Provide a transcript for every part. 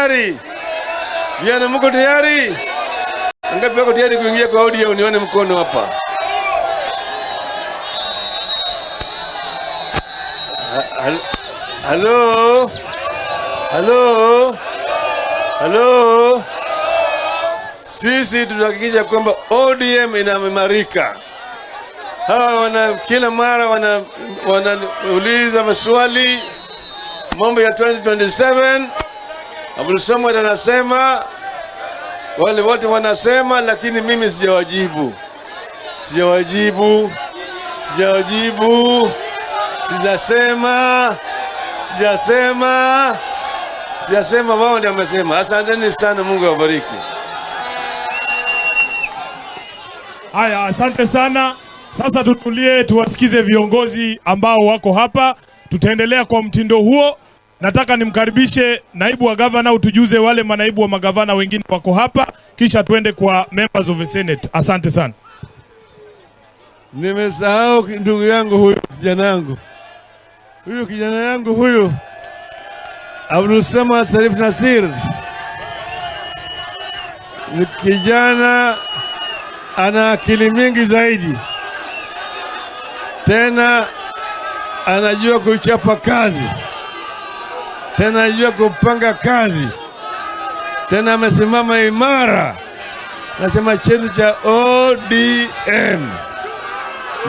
Tayari? Vijana mko tayari? Ngapi wako tayari kuingia kwa ODM? Nione mkono hapa. Halo? Halo? Halo? Sisi tunahakikisha kwamba ODM inaimarika. Hawa wana kila mara wanauliza maswali mambo ya 2027. Abdul Samad anasema, wale wote wanasema, lakini mimi sijawajibu, sijawajibu, sijawajibu, sijasema, sijasema, sijasema. Wao ndio wamesema. Asanteni sana, Mungu awabariki. Haya, asante sana. Sasa tutulie, tuwasikize viongozi ambao wako hapa. Tutaendelea kwa mtindo huo. Nataka nimkaribishe naibu wa gavana, utujuze wale manaibu wa magavana wengine wako hapa, kisha tuende kwa members of the Senate. Asante sana. Nimesahau ndugu yangu huyu, kijana yangu huyu, kijana yangu huyu Abdul Samad Sharif Nasir ni kijana ana akili mingi zaidi, tena anajua kuchapa kazi, tena anajua kupanga kazi, tena amesimama imara na chama chetu cha ODM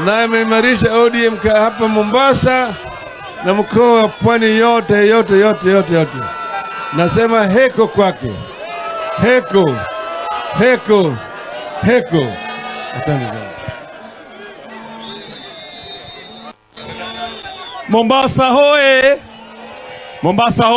na ameimarisha ODM hapa Mombasa na mkoa wa Pwani yote yote yote yote yote. Nasema heko kwake, heko heko heko. Asante sana. Mombasa hoye! Mombasa.